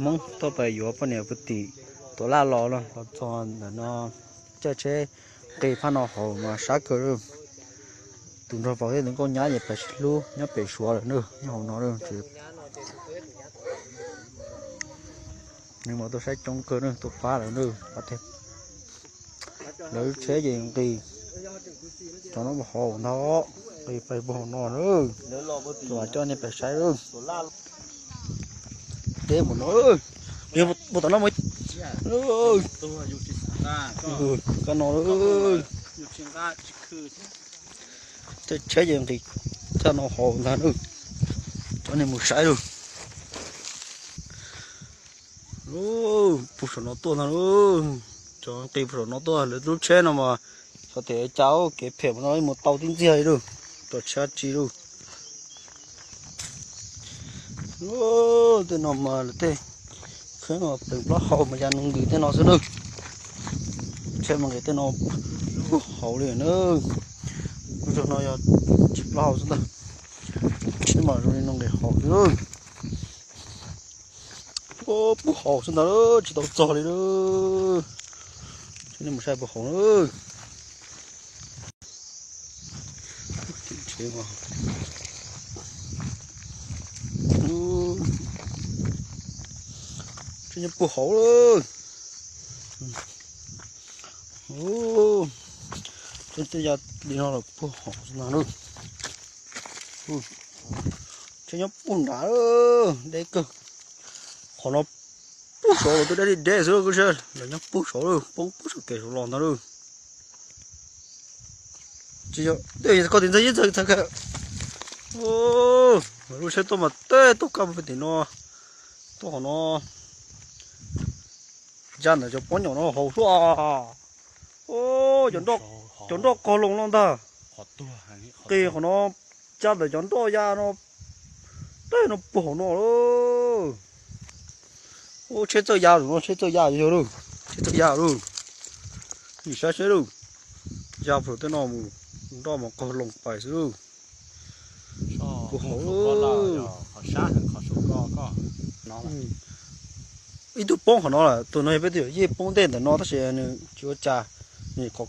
Hmoob tuaj pais yuav poj niam puag tim Tuam Laj los, los txog ntawm no, caij tsheb nqis phab no hauv mas sab kawg. Tus nraug vauv thiab tus nkauj nyab ces pais sib hlub nyob pem Suav lawm na, nyob hauv no na. Nws mas tuaj saib coob kawg na, tuaj pab lawm na. Lawv lub tsheb ces nqis, cov no puag hauv ntag, nqis pais puag hauv no na. Tus coj nej pais saib lawm. Deb mus no, puag tom no mus, kab no. Tej tsheb ces nqis tag no hauv ntag na. Coj nej mus saib lawm. Puag saum no tuaj ntag. Cov nqis puag saum no tuaj, lawv lub tsheb no mas xyov tias cas kev phem mus no mus tau tib ntxiag li lawm, tsis tshua tsi lawm. Tej no mas lawv tej tsheb no pleev plaub hau mas ya no nqis tej no xwb na. Tsheb mas nqis tej no puag hauv li na. Lub zog no yog tsis plaub hau xwb ntag. Tsheb mas zoo li no nqis hauv xwb. Puag hauv xwb ntag, tsis tau txog li lawm. Coj nej mus saib puag hauv na. Tsheb nyob puag hauv lawm. Tsheb ya li no los puag hauv xwb ntag na. Tsheb nyob puag nrad, deb kawg. Qhov no puag saud los twb deb li deb xwb, lawv nyob puag saud lawm, poob puag saum kev saud los ntag lawm. Tsis yog, koj tis ntxawg yeej txawg txawg kawg. Lub tsheb tuaj mas tej tuaj kaj mus tim no, tuaj qhov no, ya ntawm cov pob nyom no hauv suab. Cov nroj qaug loo no ntag. Qis qhov no, ya ntawm cov nroj ya no, tej no puag hauv no lawm. Tsheb txawj ya lawm no, tsheb txawj ya yog lawm, tsheb txawj ya lawm. Nim saib seb lawm, ya puag tej no mus, nroj mas qaug loo pais xwb lawm. Puag hauv. Ib tug poob qhov no lawm, tus no yog peb tus yawm yij poob ntej ntawm no tab sis nws tsis ua cas, nws qhov